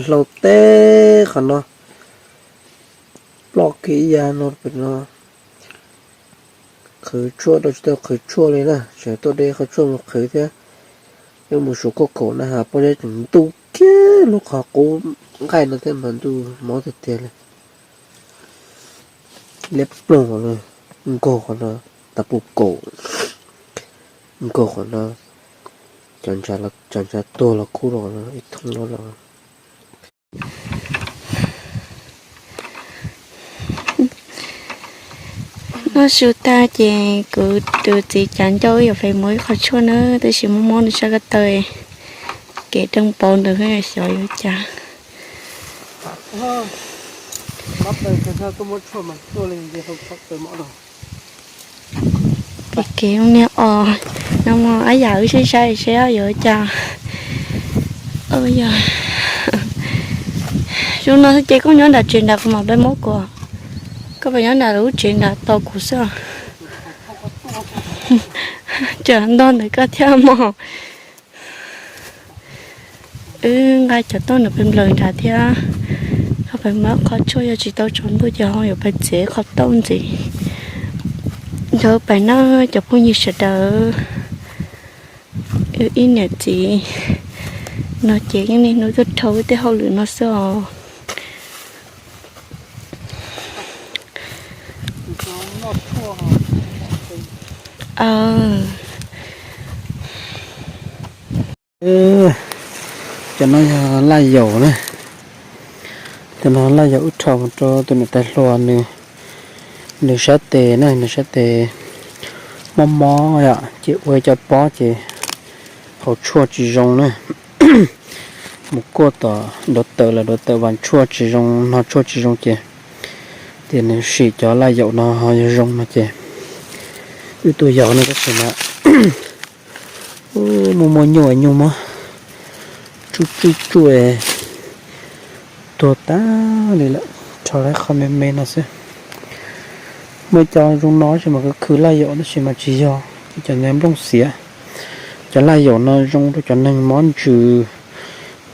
Hlau teb qhov no, ploj kiag ib yav no pem no. Qhwv tshuaj rau tsis tau qhwv tshuaj li na, tseem tuaj de qhov tshuaj mus qhwv thiab. Yuav mus suav kuaj kaum na has pob zeb tseem ntuj kiag lub qhov qub nqaij no thiab mas ntuj mob tiag tiag li. Liab ploog qhov no, nkaug qhov no, tas pus kaum, nkaug qhov no, cov ntshav tuag los kub rau qhov no ib thooj no los. Noj su tag ces kuv tus txiv cav ncauj wb yuav pem muab ib qho tshuaj na, tab sis mob mob nws sab ko taw, kev deeg pauv ntawd xyov yuav cas. Kev kev niag os, no mas ab yam wb saib saib seb yuav cas. Yog zoo no xwb ces koj nyob nram tsev nrad kuv mam pab muab kuv, koj pab nyob nram lub tsev nrad tos kuv xwb. Tsam ntog ntawm koj thiab mog. Wb nqa cov tauj ntawd pem nplawm nrad thiab. Ho pem muab qhov tshuaj, yog tsis tau tsaus ntuj ces ho yuav pem txiav qhov tauj ntxiv. Yog pem na cov phooj ywg sawv daws, wb ib niam txiv no ces yeej niaj hnub tuaj dhau wb tej hauj lwm no xwb os. Cov no yog laj yaum na. Cov no laj yaum wb rho rau tus niam tais hluas nws, nws sab tes na, nws sab tes mob mob yom, ces ua cov pob ces haus tshuaj tsis zoo na. Mus kuaj tom dov tawm los dov tawm vas tshuaj tsis zoo, hno tshuaj tsis zoo ces tias nws sim cov laj yaum no ho yog zoo no ces wb tuaj yaum no tab sis mas muaj muaj nyuj nyuj mob tsuj tsuj tsuj tuag tag li lawm, rho lawm qhov me me no xwb. Muaj cov zoo no tab sis mas khwv khwv laj yaum tab sis mas tsis yog, cov nyob nplooj xiav. Cov laj yaum no zoo rau cov neeg mob ntsws,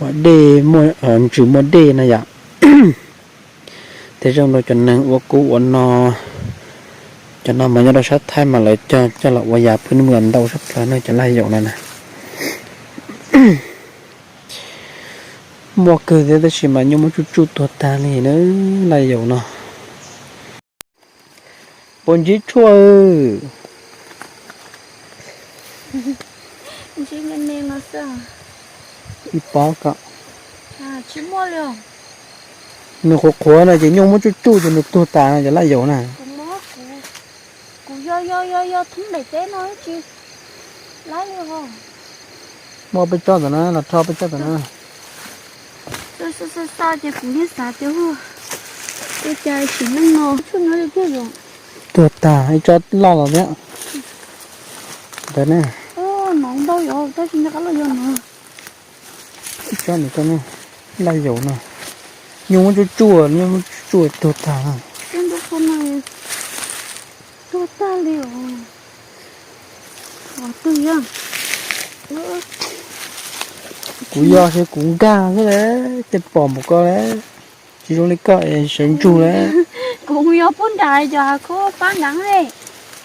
ua dej, ntsws muaj dej na yom. Thiab zoo rau cov neeg ua kub ua no. Cov no mas nyob rau sab Thaib mas lawv cog coj los ua yam phwj nuj ntau sab plaws na, cov laj yaum no na. Muaj kawg thiab tab sis mas nyuj muab tsuj tsuj tuag tag li na, laj yaum no. Puas ntsib tshuaj? Ib pob ko. Nws qhuav qhuav no ces nyuj muab tsuj tsuj ces nws tuag tas no cov laj yaum na. Muaj peb tsob ntawm no los rho peb tsob ntawm no. Ces kuv yeej xav tias ua cas sim neej no tshuaj nyob tiag. Tuag tag ib tsob loj los thiab. Ntawd ne. Nov ntau yog tab sis nyob qab los yog no. Ib tsob nws tau ne, laj yaum no. Nyuj muab tsuj tsuj, nyuj muab tsuj tsuj tuag tag. Tuag tag li os. Kuv yog seb kuv nkag xwb lawm, tej pom npaum ko lawm, tsis zoo li koj es sawv ntsug lawm. Kuv yog pub nram cov hav khoob pab nrad.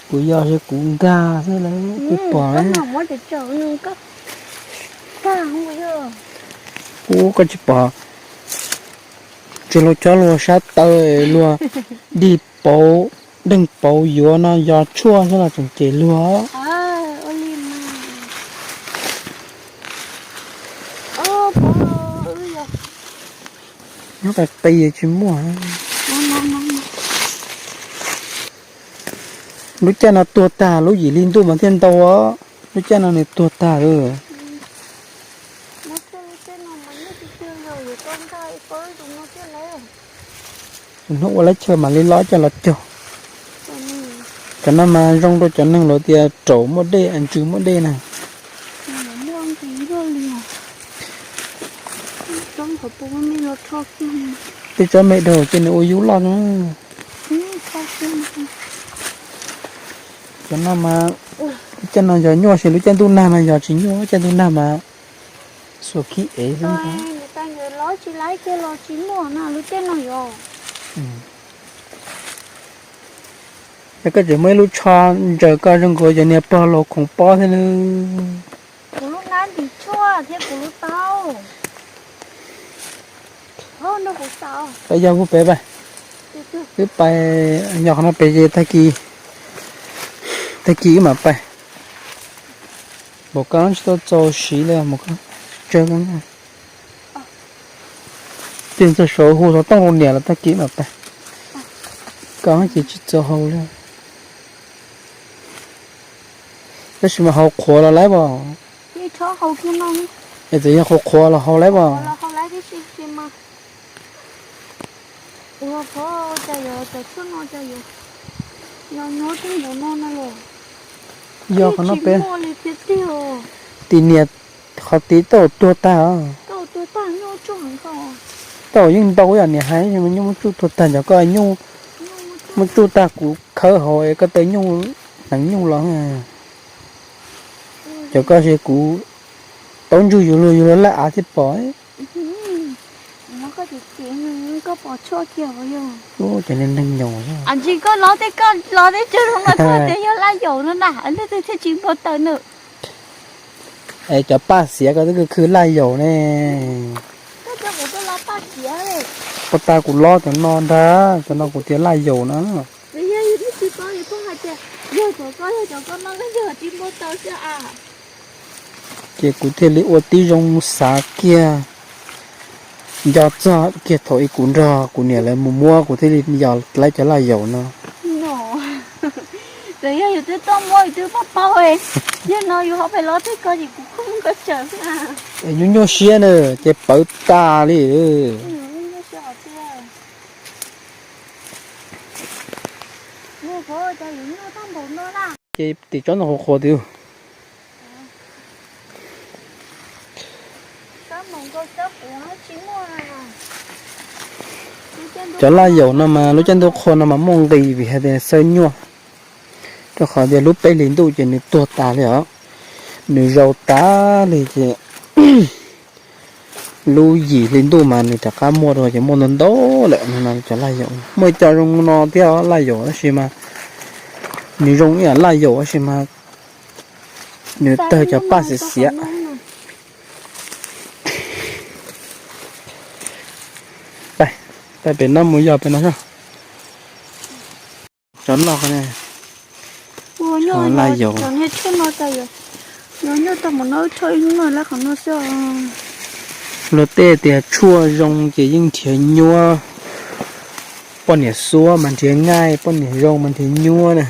Kuv yog seb kuv nkag xwb lawm, tej pom lawm. Ub, koj tsis pom, tsis luag cov luag sab taw luag dig pauv, deeg pauv yuav no yog tshuaj xwb los tseem cem luag. Lub qis qis tsis muaj. Lub caij no tuag tag, lub yim hli ntuj mas thiaj ntau. Lub caij no nws tuag tag lawm. Tus hnub ua lab chaw mam li los coj los cog. Cov no mas zoo rau cov neeg lawv tias raum muaj dej, ntsws muaj dej na. Tej tsob me dhau ces nws ua yub loj na. Cov no mas lub caij no yog nyuaj, lub caij ntuj nag mas yog tsis nyuaj, lub caij ntuj nag mas xuas khib ev xwb. Tsis laib kiag los tsis muaj na, lub caij no yuav. Es koj tseem muaj ib lub tsho ntsaws koj zoo nkaus cov niag pog laus khoov pob thiab na. Kuv lub nab ntim tshuaj thiab kuv lub taub. Peb yog kuv peb pais, wb pais, nyob qhov no pem ces tag kis, tag kis wb mam pais. Npaum koj tsis tau txaus siv li, tsawg koj. Ces txog saud hu xov tooj rau niam los tag kis mam pais. Koj ces tsis txaus haus li. Tab sis mas haus qhuav los laib as. Es txawm yog qhuav qhuav los haus laib as. Yog qhov no peb, tim niam qhov tid tau tuag tag. Tau yeej ntau yam niam hais, nyuj muab tsuj tuag tag, cov koj nyuj muab tsuj tag kuv khawb hauv es koj taw nyuj, hneev nyuj los. Cov koj es kuv taub ntswg yus luag yus luag laj av thiab pom. Cov neeg nyoos. Koj los tej, koj los tej tsawg no mas koj tias yog laj yaum no na, leej twg thiaj tsis npau taws na. Es cov paj xiav koj twb khwv laj yaum ne. Paj tas kuv lob cov no ntag, cov no kuv tias laj yaum na. Ces kuv thiaj li ua tib zoo xav kiag, nco txog kiag thaum ub kuv nrog kuv niam lawv mus muab kuv thiaj li yog laib cov laj yaum no. Yog yus twb tuaj muab yus twb paub paub, yog no yus ho pheej los tej ko ces kuv kuj mus koj tsawm xwb. Es nyuaj nyuaj siab na, ces pawv tas li. Ces tim tsob ntoo qhuav qhuav twb. Cov laj yaum no mas lub caij ntuj qhua no mas muaj nqis vim hais tias xawb nyuaj, rau qhov tias lub peb hlis ntuj ces nws tuag tas li os, nws zaus tas li ces lub yim hli ntuj mas nws rov qab muaj dua ces muaj ntau ntau lawm no. Cov laj yaum muaj ib co zoo no thiab laj yaum tab sis mas nws zoo ib yam laj yaum tab sis mas nws tawg cov paj xiav xiav. Pais, pais pem no mus yos pem no. Cov no, laj yaum. Luag tej tias tshuaj zoo ces yeej nrhiav nyuaj. Poj niam xuab mas nrhiav nqaij, poj niam zoo mas nrhiav nyuaj na.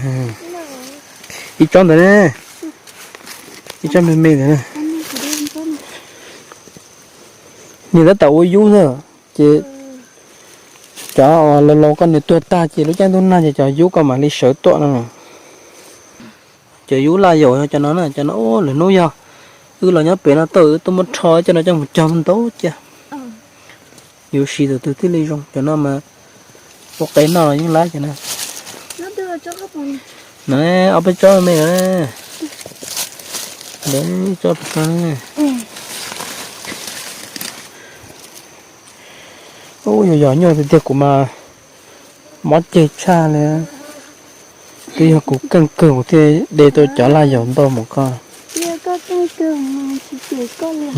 Ib tsob ntawd ne, ib tsob me me ntawd. Nws tab tom ua yub xwb ces cov laus laus koj nws tuag tag ces lub caij ntuj nag ces cov yub koj mam li sawv tuaj no. Cov yub laj yaum yog cov no na, cov no lwm hnub yog wb los nyob pem no tau wb tuaj muab rho cov no coj mus cog ntau cia. Yus siv tus twg thiaj li zoo, cov no mas ua qe noj los yeej lab cov no. No ob peb tsob me na. Ntawd tsob pem no. Ub, yog yog nyuaj tiag tiag kuv mas mob ceg tshaj li. Twb yog kuv keej kawg kuv thiaj de tau cov laj yaum ntau mus koj.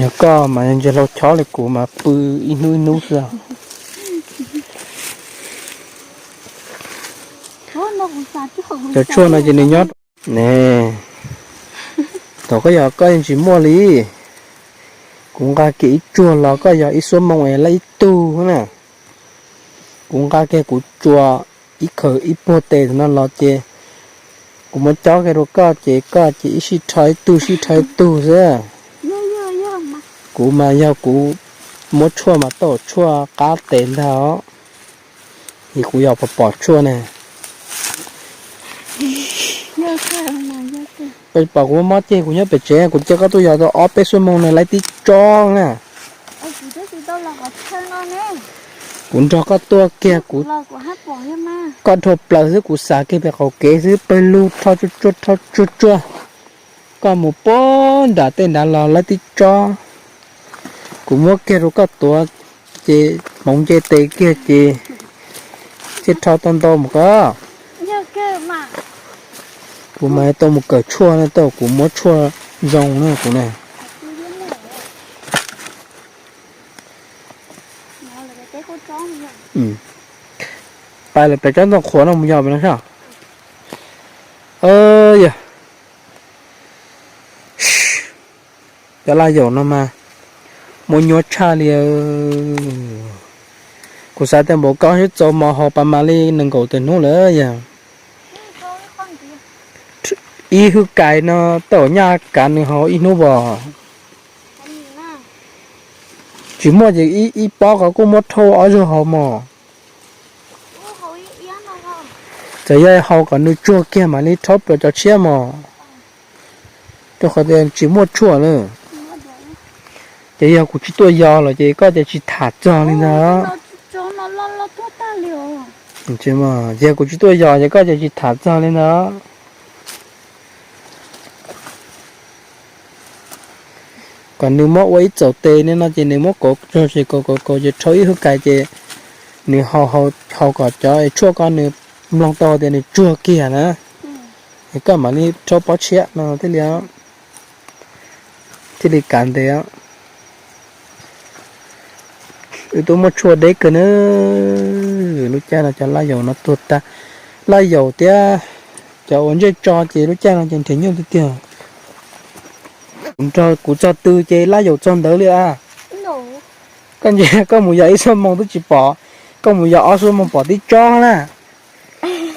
Yog koj mas ntsia hlau chob li kuv mas pw ib hnub ib hnub xwb. Cov tshuaj no ces nws nyob ne. Thaum koj yog koj yeej tsis muaj li. Kuv nqa kiag ib tsuag los koj yog ib xuab moos es laj ib tug na. Kuv nqa kiag kuv tsuas ib khaws ib puag tes no los ces kuv muab cob kiag rau koj ces koj ces ib sij rho ib tug sij rho ib tug xwb. Kuv mas yog kuv muab tshuaj mas tau tshuaj qab tes ntag os. Es kuv yog pom pom tshuaj ne. Koj pom kuv mob mob ceg kuv nyob pem tsev kuv cia koj tuaj yos tau ob peb xuab moos no laib tib tsob na. Kuv nrog koj tuaj kiag kuv, koj dhau plaws xwb kuv xav kiag pem qaum kev xwb pawg lug rho tsuag tsuag rho tsuag tsuag. Koj mus puag nram tej nrad los laib tib tsob. Kuv muab kiag rau koj tuav ces hmoov nce tes kiag ces thiaj rho tau ntau mus koj. Kuv mas tau mus kawm tshuaj na, tau kuv muab tshuaj zoo na kuv na. Pais lawm pem tsob ntoo qhuav no mus yos pem no saib. Yog cov laj yaum no mas muaj nyuaj tshaj li. Kuv xav tias npaum koj sib txaus mos haus pas mas li nees nkaum tawm hnub lawm yog. Ib hwj kais no tej zaum nyaj kav nws haus ib hnub as. Tsis muaj ces ib pob ko kuj muab rhaub ob zaug haus mos. Txawm yog haus kom nws tsuag kiag mam li rhaub rau cov tshiab mos. Rau qhov tias tsis muaj tshuaj na. Ces yog kuv tsis tuaj yos los ces koj ces tsis tham txog li ntag. Ces yog kuv tsis tuaj yos ces koj ces tsis tham txog li ntag. Kom nws muab ua ib txaus tes li no ces nws muab kauv tso ces kauv kauv kauv ces rhaub ib hwj kais ces nws haus kom cov tshuaj ko nws mloog tau tias nws tsuag kiag na. Es koj mam li rhaub pob tshiab no thiaj li, thiaj li kav ntev. Wb twb muaj tshuaj deb kawg na. Lub caij no cov laj yaum no tuag tag. Laj yaum thiab cov uas ntsej tso ces lub caij no ces nrhiav nyuj tiag tiag. Kuv nrog kuv txog twg ces laj yaum txog ntawd li a. Koj ntsia koj mus yos ib xuab moos twb tsis pom, koj mus yos ob xuab moos pom tib tsob na.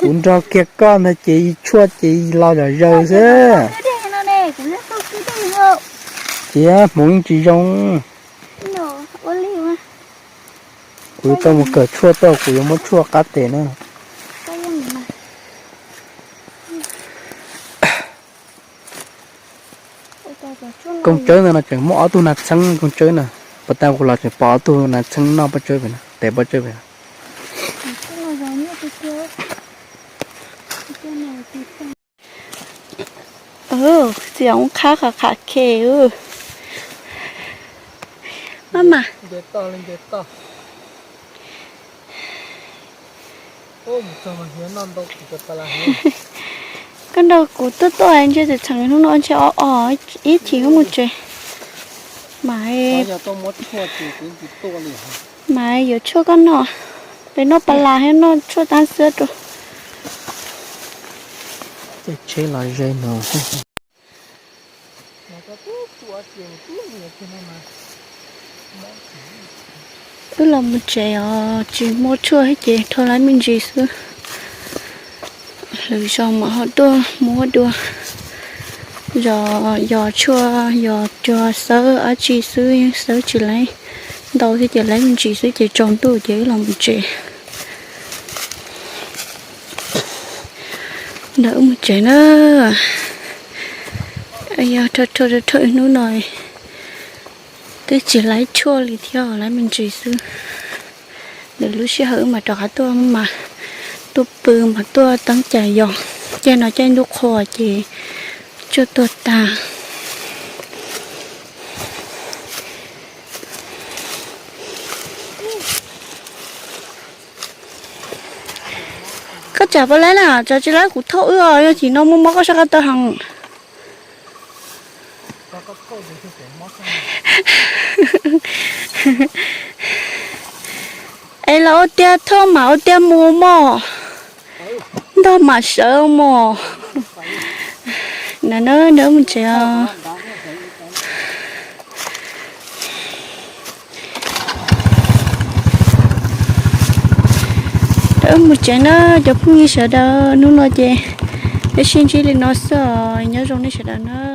Kuv nrog kiag koj ntag ces tshuaj ces los zom zaws xwb. Ces hmoov yeej tsis zoo. Kuv yuav tau mus kawm tshuaj tau, kuv yuav muab tshuaj qab tes na. Koob tsawb ntawd no tseem muaj ob tug nas txheeb koob tsawb na. Puas tau kuv los tseem pom ob tug nas txheeb noj pob tsawb pem no, tes pob tsawb pem no. Txiv ua qhab qhov qham khe. Maj mam. Koj nrog kuv tuaj tuaj ntsia tseem tseem hnub no ntshe o o ib chim wb mus tsev. Mas, mas yuav tshuaj koj noj, peb noj pas las thiab noj tshuaj tab xwb rau. Tsheb los ze no. Wb los mus tsev os, tsis muaj tshuaj ces rho lawv me ntsis xwb. Lwm zaus mam ho tuaj muab dua. Yog yos tshuaj yos cog xawb dab tsi xwb, xawb tsis laiv ntau thiab ces lawv me ntsis xwb ces tsaus ntuj ces wb los mus tsev. Ntawd wb mus tsev na. Yog rho rho rho hnub no twb tsis laiv tshuaj li thiab, laiv me ntsis xwb. Lwm lub sij hawm wb mam rov qab tuaj mas tuaj pw mas tuaj teeb cas yos. Caij no caij ntuj qhua ces tshuaj tuag tag. Koj tsam puas laib na, tsam tsis laib kuv thauj wb os, yog tsis no muaj mob koj sab qab taw heev. Es los ua tiag thauj mam ua tiag mus mog, ntog mam sawv mog. Ntawd na, ntawd mus tsev os. Ntawd mus tsev na cov phooj ywg sawv daws, hnub no ces peb sib ntsib li no xwb os, nyob zoo nej sawv daws na.